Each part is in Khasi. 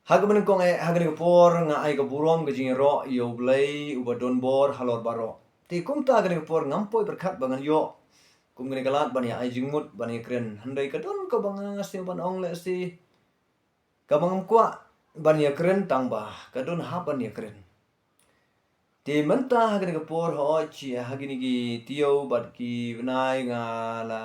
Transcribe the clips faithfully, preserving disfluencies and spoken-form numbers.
Ha kaba nyngkong eh, ha kane ka por nga ai ka burom ka jingïaroh ïa U Blei uba don bor halor baroh. Te kumta ha kane ka por ngam poi pyrkhat ba ngan ïoh kum kane ka lad ban ïa ai jingmut ban ïakren. Hynrei ka don kaba nga sngew ban ong lehse kaba ngam kwah ban ïakren tang ba ka don hap ban ïakren. Te mynta ha kane ka por, hooid, ha kine ki taïew bad ki bnai nga la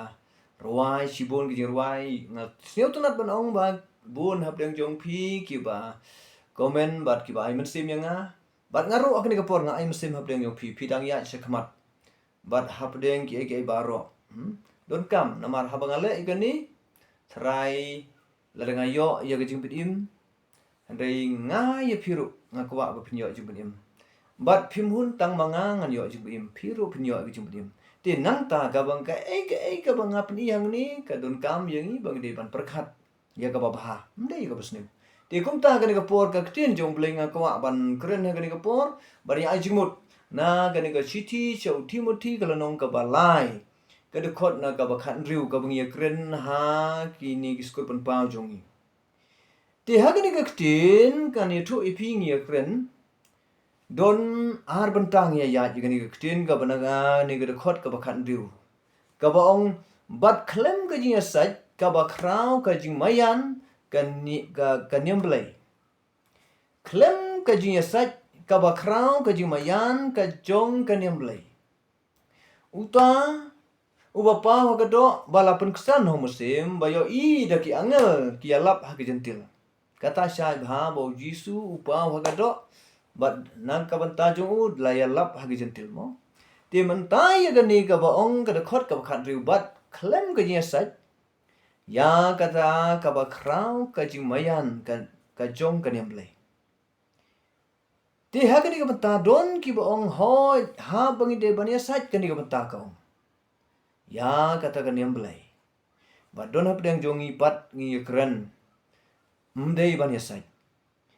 rwai shibun ki jingrwai. Nga sngewtynnat ban ong ba bun hapdeng jong phi kiba comment bad kiba ai mynsiem ïa nga. Bad nga ruh ha kane ka por nga ai mynsiem hapdeng jong phi, phi dang ïaid shakhmat. Bad hapdeng kiei kiei baroh, hmm, donkam, namar haba nga leh ïa kane, Trai, lada nga ïoh ïa ka jingpynim, hynrei nga ïa phi ruh nga kwah ba phin ïoh jingpynim. Bad phim hun tang ma nga ngan ïoh jingpynim, phi ruh phin ïoh ïa ka jingpynim. Te nangta kaba kaei kaei kaba nga pyni hangne ka donkam ïa ngi ba ngi dei ban pyrkhat ïa kaba bha, ym dei ïa kaba sniew. Te kumta ha kane ka por ka ktien jong U Blei nga kwah ban kren ha kane ka por, ban ïa ai jingmut na kane ka shithi sha u Timothi ka lynnong kaba lai, ka dkhot na kaba khathynriew kaba ngi ïakren ha kine ki skur pynpaw jong ngi. Te ha kane ka ktien kan ïathuh ïa phi ngi ïakren, don ar bynta ngi ïa ïaid ïa kane ka ktien kaba na kane ka dkhot kaba khathynriew. Kaba ong, bad khlem ka jingïasaid kaba khraw ka jingmaïan ka ni-, ka, ka niam Blei. Khlem ka jingïasaid kaba khraw ka jingmaïan ka jong ka niam Blei. Uta uba paw ha ka doh ba la pynksan ha u mynsiem ba ïohi da ki angel ki ïalap ha ki jentil. Kata shai bha ba U Jisu u paw ha ka doh bad na ka bynta jong u la ïalap ha ki jentil mo. Te mynta ïa kane kaba ong ka dkhot kaba khathynriew, bad khlem ka jingïasaid ïa kata kaba khraw ka jingmaïan ka, ka jong ka niam Blei. Te ha kane ka bynta don kiba ong, hooid, haba ngi dei ban ïasaid kane ka bynta ka ong ïa kata ka niam Blei. Bad don hapdeng jong ngi pat ngi ïakren, ym dei ban ïasaid.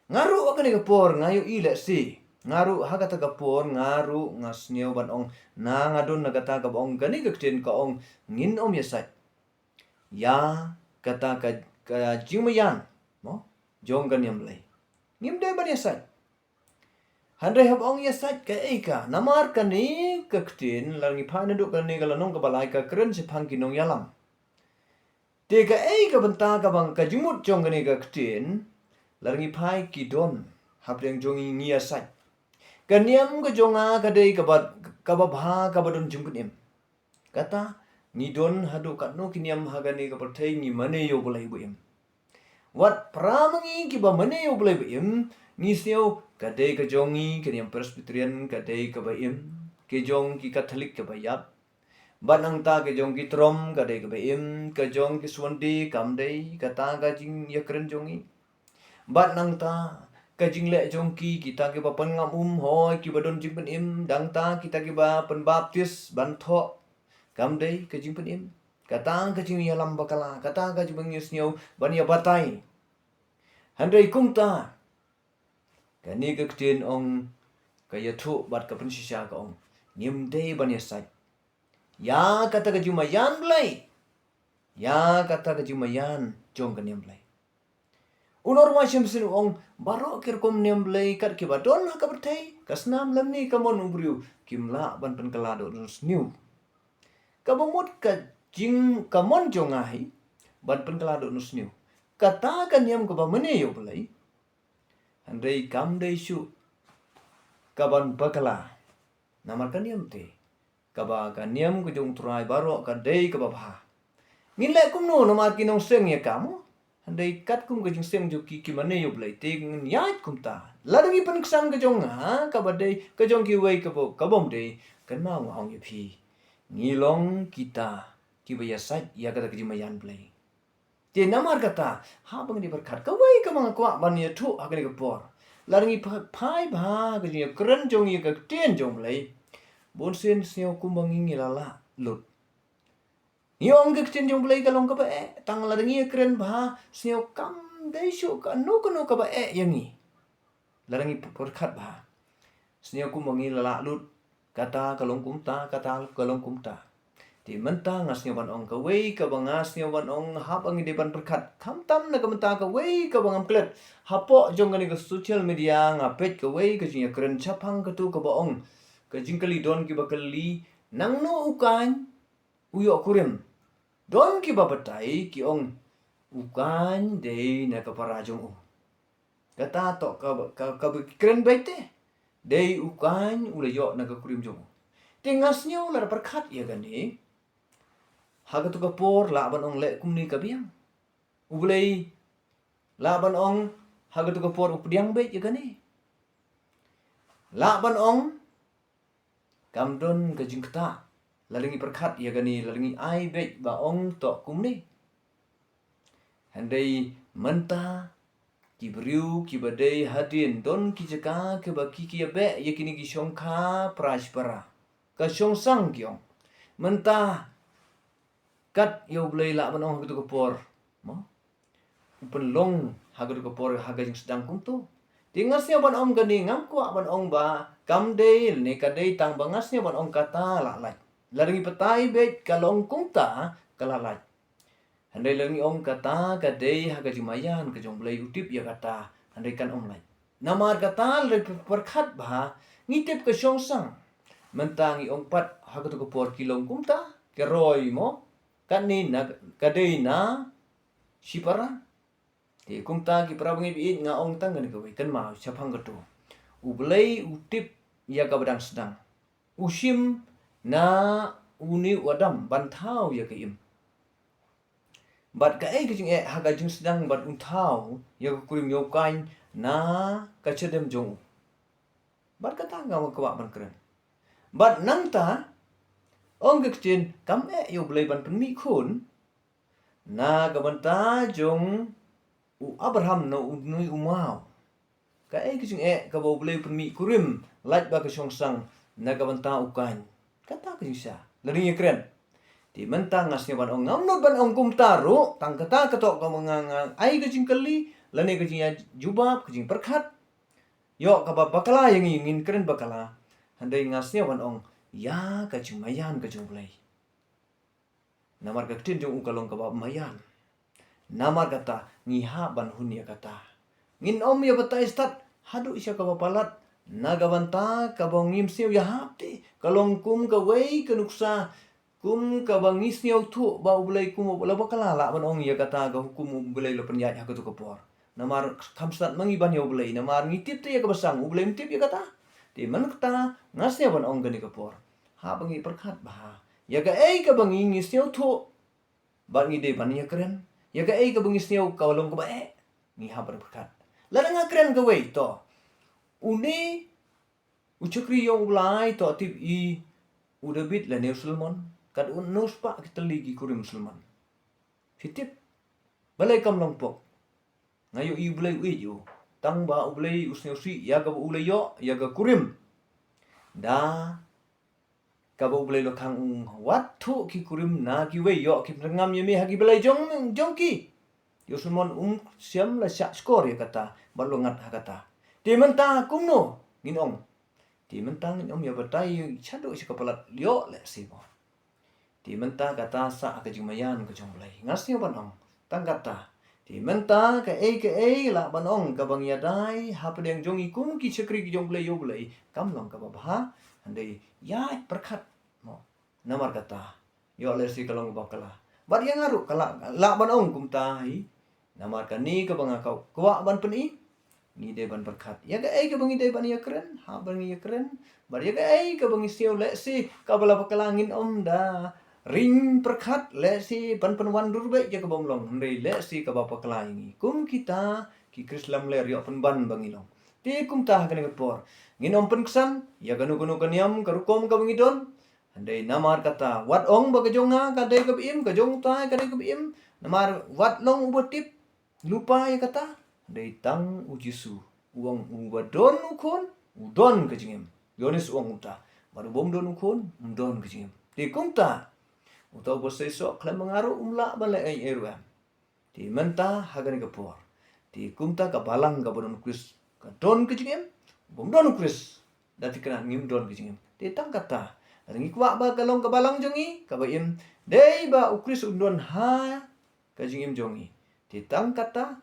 Nga ruh ha kane ka por nga ïohi lehse, nga ruh ha kata ka por nga ruh nga sniew ban ong, na nga don na kata kaba ong kane ka ktien ka ong ngin ym ïasaid ïa kata ka, ka jingmaïan mo jong ka niam Blei. Ngim dei ban ïasaid. Hynrei haba ong ïasaid kaei ka, namar kane ka ktien lada ngi phai naduh kane ka lynnong kaba lai ka kren shaphang ki nongïalam. Te kaei ka bynta kaba ka jingmut jong kane ka ktien, lada ngi phai ki don hapdeng jong ngi ngi ïasaid. Ka niam ka jong nga ka dei kaba, kaba bha kaba don jingpynim. Kata, ngi don haduh katno ki niam ha kane ka pyrthei ngi mane ïa U Blei ba im. Wat para ma ngi kiba mane ïa U Blei ba im, ngi sniew ka dei ka jong ngi ka niam Presbyterian ka dei kaba im, ka jong ki Katholik kaba ïap. Bad nangta ka jong ki Trom ka dei kaba im, ka jong ki Swan dei kam dei, kata ka jingïakren jong ngi. Bad nangta ka jingleh jong ki, kita kiba pynngam um, hooid, kiba don jingpynim, dangta kita kiba pynbaptis ban thoh, kam dei ka jingpynim. Kata ka jingïalam bakla, kata ka jingpynim sniew ban ïa batai. Hynrei kumta, kane ka ktien ong ka ïathuh bad ka pynshisha ka ong, ngim dei ban ïasaid ïa kata ka jingmaïan Blei, ïa kata ka jingmaïan jong ka niam Blei. U Norma Shamsin u ong, baroh ki rukom niam Blei kat kiba don ha ka pyrthei, ka snam lymne ka mon u briew, kim lah ban pynkylla dohnud sniew. Kaba mut ka jing ka mon jong nga hi ban pynkylla dohnud sniew. Kata ka niam kaba mane ïa U Blei, hynrei kam dei shuh kaban bakla. Namar ka niam te, kaba ka niam ka jong U Trai baroh ka dei kaba bha. Ngin leh kumno namar ki nongseng ïa ka mo? Hynrei katkum ka jingseng jong ki, ki mane ïa U Blei, te ngin ïaid kumta. Lada ngi pynksan ka jong nga kaba dei, ka jong kiwei kaba, kaba ym dei, kynmaw nga ong ïa phi, ngi long kita kiba ïasaid ïa kata ka jingmaïan Blei. Te namar kata, haba ngi dei pyrkhat, kawei kaba nga kwah ban ïathuh ha kane ka por, lada ngi pha-, phai bha ha ka jingïakren jong ngi ïa ka ktien jong U Blei, bunsien sniew kumba ngi ngi la lah lut. Ngi ong ka ktien jong U Blei ka long kaba eh, tang lada ngi ïakren bha, sniew kam dei shuh kano kano kaba eh ïa ngi. Lada ngi pyrkhat bha, sniew kumba ngi la lah lut, kata ka long kumta, kata ka long kumta. Te mynta nga sngew ban ong kawei kaba nga sngew ban ong haba ngi dei ban pyrkhat. Khamtam na ka mynta kawei kaba ngam klet. Hapoh jong kane ka social media nga peit kawei ka jingïakren shaphang katu kaba ong. Ka jingkylli don kiba kylli nangno u Kain u ïoh kurim. Don kiba batai ki ong u Kain dei na ka para jong u. Kata to ka, ka, kaba kren beit te. Dei u Kain u la ïoh na ka kurim jong u. Te nga sngew lada pyrkhat ïa kane. Ha katu ka por lah ban ong leh kumne ka biang. U Blei lah ban ong ha katu ka por u pdiang beit ïa kane. Lah ban ong kam don ka jingktah. Lada ngi pyrkhat ïa kane, lada ngi ai beit ba ong to kumne. Hynrei mynta ki briew kiba dei hadien don ki jaka kiba ki ki ïa beh ïa kine ki shongkha para shipara. Ka shongsang ki ong. Mynta kat ïa U Blei lah ban ong ha katu ka por. Mo? U pynlong ha katu ka por ha ka jingsdang kumto. Te nga sngew ban ong kane ngam kwah ban ong ba kam dei ne ka dei tang ba nga sngew ban ong kata la lait. Lada ngi batai beit ka long kumta ka la lait. Hynrei lada ngi ong kata ka dei ha ka jingmaïan ka jong U Blei u tip ïa kata hynrei kan ym lait. Namar kata lada pyrkhat ba ngi tip ka shongsang. Mynta ngi ong pat ha katu ka por ki long kumta ka roi mo. Kane na ka dei na shipara. Te kumta ki para bangeit baieit nga ong tang kane kawei kynmaw shaphang katu. U Blei u tip ïa kaba dang sdang. U shim na une u Adam ban thaw ïa ka im. Bad kaei ka jingeh ha ka jingsdang bad un thaw ïa ka kurim ïa u Kain na ka shadem jong u. Bad kata nga kwah ban kren. Bad nangta ong ka ktien kam eh ïa U Blei ban pynmih khun na ka bynta jong u Abraham na une u maw. Kaei ka jingeh kaba U Blei u pynmih kurim lait ba ka shongsang na ka bynta u Kain. Kata ka jingshisha. Lada ngi ïakren. Te mynta nga sngew ban ong ngam nud ban ong kumta ruh tang kata ka tok kaba nga nga ai ka jingkylli lane ka jingïajubab ka jingpyrkhat. Ïoh kaba bakla ïa ngi ngin kren bakla. Hynrei nga sngew ban ong ïa ka jingmaïan ka jong U Blei. Namar ka ktien jong u ka long kaba maïan. Namar kata ngi hap ban hun ïa kata. Ngin ym ïa batai stad haduh sha kaba palat na ka bynta kaba ngim sngew ïahap te ka long kum kawei ka nuksa kum kaba ngi sngewthuh ba U Blei kum u la bakla lah ban ong ïa kata ka hukum U Blei la pynïaid ha katu ka por. Namar kham stad ma ngi ban ïa U Blei namar ngi tip te ïa kaba sang U Blei um tip ïa kata. Te man kata nga sngew ban ong kane ka por. Haba ngi pyrkhat bha ïa kaei kaba ngi ngi sngewthuh. Bad ngi dei ban ïakren ïa kaei kaba ngi sngew ka long kaba eh. Ngi hap ban pyrkhat. Lada nga kren kawei to. Une u shakri ïong U Blei to tip i u David lane u Solomon. Kat u nus pa ki tylli ki kurim Solomon. Phi tip. Balei kam long pok. Nga ïohi U Blei u ïeit ïa u. Tang ba U Blei u sngewsih ïa kaba u la ïoh ïa ka kurim. Da kaba U Blei la khang u wat thuh ki kurim na kiwei ïoh ki pynngam ïa me ha ki blei jong jong ki. Ïa u Solomon um shem la shah shkor ïa kata bad la ngat ha kata. Te mynta kumno ngin ong. Te mynta ngin ong ïa batai shaduh sha ka palat ïoh leh seh mo. Te mynta kata sah ka jingmaïan ka jong U Blei. Nga sngew ban ong tang kata. Te mynta kaei kaei lah ban ong kaba ngi ïadei hapdeng jong i kum ki shakri ki jong U Blei ïa U Blei kam long kaba bha. Hynrei ïa pyrkhat mo. Namar kata ïoh leh seh ka long kaba kala. Bad ïa nga ruh ka lah lah ban ong kumta hi. Namar kane kaba nga kwah ban pyni. Ngi dei ban pyrkhat ïa kaei kaba ngi dei ban ïakren, haba ngi ïakren. Bad ïa kaei kaba ngi sngew leh seh kaba la bakla ngin ym da ring pyrkhat leh seh ban pynwan dur beit ïa kaba ym long hynrei leh seh kaba bakla ïa ngi. Kum kita ki Khrist lamler ïoh pynban ba ngi long. Te kumta ha kane ka por ngin ym pynksan ïa kano kano ka niam ka rukom kaba ngi don. Hynrei namar kata wat ong ba ka jong nga ka dei kaba im, ka jong uta ka dei kaba im. Namar wat long uba tip lypa ïa kata. Hynrei tang U Jisu u ong uba don u khun u don ka jingim. Ïoannis u ong uta bad uba ym don u khun um don ka jingim. Te kumta uta uba seisoh khlem ba nga ruh um lah ban leh ei ei ruh em. Te mynta ha kane ka por te kumta ka balang kaba don u Khrist ka don ka jingim. Bym don u Khrist da thikna ngim don ka jingim. Te tang kata Lada ngi kwah ba ka long ka balang jong ngi kaba im, dei ba U Khrist un don ha ka jingim jong ngi. Te tang kata,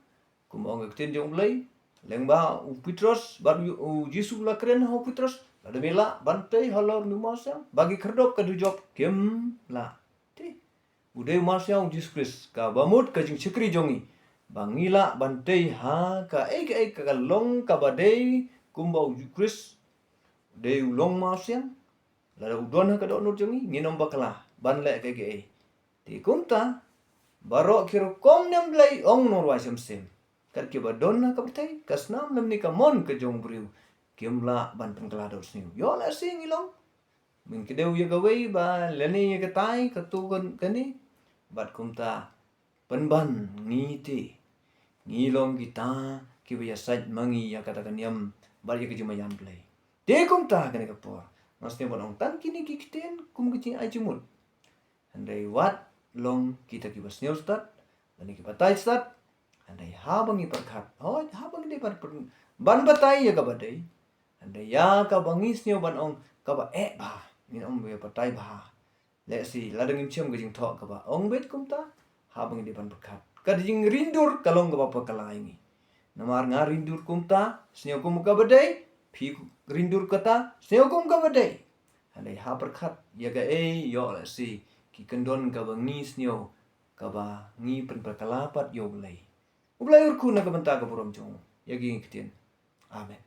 kumba ong ka ktien jong U Blei, lyngba U Petros, bad U, U Jisu u la kren ha U Petros, lada me lah ban tei halor une u mawsiang, ba ki khyrdop ka dujok kim lah. Te, u dei u mawsiang U Jisu Khrist, kaba mut ka jingshakri jong ngi, ba ngi lah ban tei ha kaei kaei ka long kaba dei, kumba U Khrist u dei u long mawsiang. Lada u don ha ka dohnud jong ngi, ngin ym bakla ban leh kaei kaei. Te kumta, baroh ki rukom niam Blei ong nongrwai shem shem, kat kiba don ha ka pyrthei, ka snam lymne ka mon ka jong u briew, kim lah ban pynkylla dohsniew. Ïoh lehse ngi long mynkyndiew ïa kawei ba lane ïa katai, kato kan, kane. Bad kumta, pynban ngi te, ngi long kita kiba ïasaid ma ngi ïa kata ka niam bad ïa ka jingmaïan Blei. Te kumta kane ka por, nga sngewbha ban ong tang kine ki ktien kum ka jingai jingmut. Hynrei wat long kita kiba sngewstad lane kiba batai stad. Hynrei haba ngi pyrkhat, hooid, haba ngi dei ban pyn-, ban batai ïa kaba dei, hynrei ïa kaba ngi sngew ban ong kaba eh bha, ngin ym ïa batai bha. Lehse lada ngim shem ka jingthoh kaba ong beit kumta, haba ngi dei ban pyrkhat, ka jingrindur ka long kaba bakla ïa ngi. Namar nga rindur kumta, sngew kum kaba dei, phi rindur kata, sngew kum kaba dei. Hynrei ha pyrkhat ïa kaei, ïoh lehse ki kyndon kaba ngi sngew, kaba ngi pynbakla pat ïa U Blei. U Blei un kyrkhu na ka bynta ka burom jong u ïa ki ktien. Amen.